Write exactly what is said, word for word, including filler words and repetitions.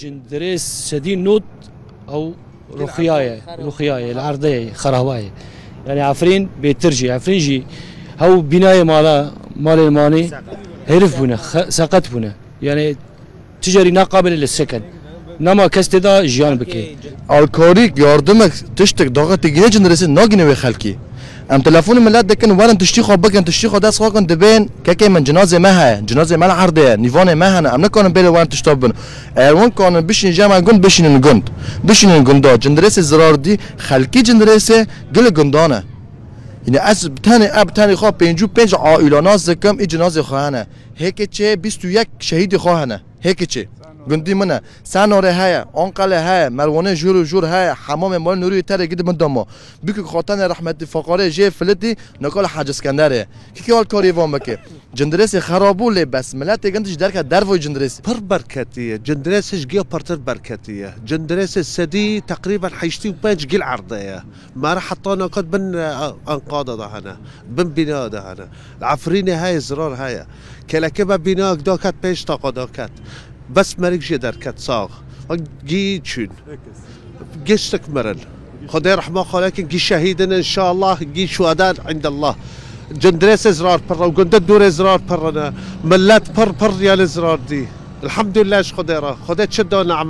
Cindirês sedî not ew ruxiyaye, ruxiyaye, li erdê ye, xerabaye. Yani Efrîn bêtir jî, Efrîn jî hew bînayê mala, malê manî herif bûne, xe-, seqet bûne. Yani ticarî naqabile li sekin. Nema kes tê de jiyan bike. Alkarîk, yardimek, tiştek, daxê têgînê Cindirêsê nagîne wê xelkî. Em telefonê milet dikin, werin tiştî xwe bikin, tiştî xwe dest xwe kin, dibên, kekê min, cinazê me heye, cinazê me li erdê ye, nîvanê me hene, em nikarin bêle werin tişta bin. Eger wan kanin bişînin jê me gund, bişînin gund. Bişînin gunda. Cindirêsê zirar dî, xelkî Cindirêsê gil gundan e. Yine ez bi tenê, e, bi tenê xwe pêncî û pênc aîla nas dikim, î cinazê xwe hene. Hêkê çê bîst û yek şehîdê xwe hene. Hêkê çê. Gundî min e. Senorê heye, Anqelê heye, Merwanê jûr û jûr heye, hemamê Malê Nûrî Terê gidi min dama. Bikûk xwe tenê rehmetî Feqarê jê filitî, nika li Hec Iskenderê. Kîkî alkarî van bike. Cindirêsê xerabû lê bes. Miletê gund ji derke dervoy Cindirêsê. Pir berketî ye. Cindirêsê ji giya pirtir berketî ye. Cindirêsê sedî teqrîben heştê û pênc gil erdê ye. Mara heta nakat bin, e, enqada de hene. Bin bîna de hene. Li Efrînê heye, zirar heye. Kelekê me bînayek daket, pênc taqa daket. Bes merik jê derket sax. Gî çûn. Giştik mirin. Xwedê rehma xwe lekin gî şehîdin inşallah, gî şuheda indallah. Cindirêsê zirar pir re, gundê dûrê zirar pir re ne. Millet pir pir yanê zirar dî. Elhamdülillah ji Xwedê re. Xwedê çi da ni'met.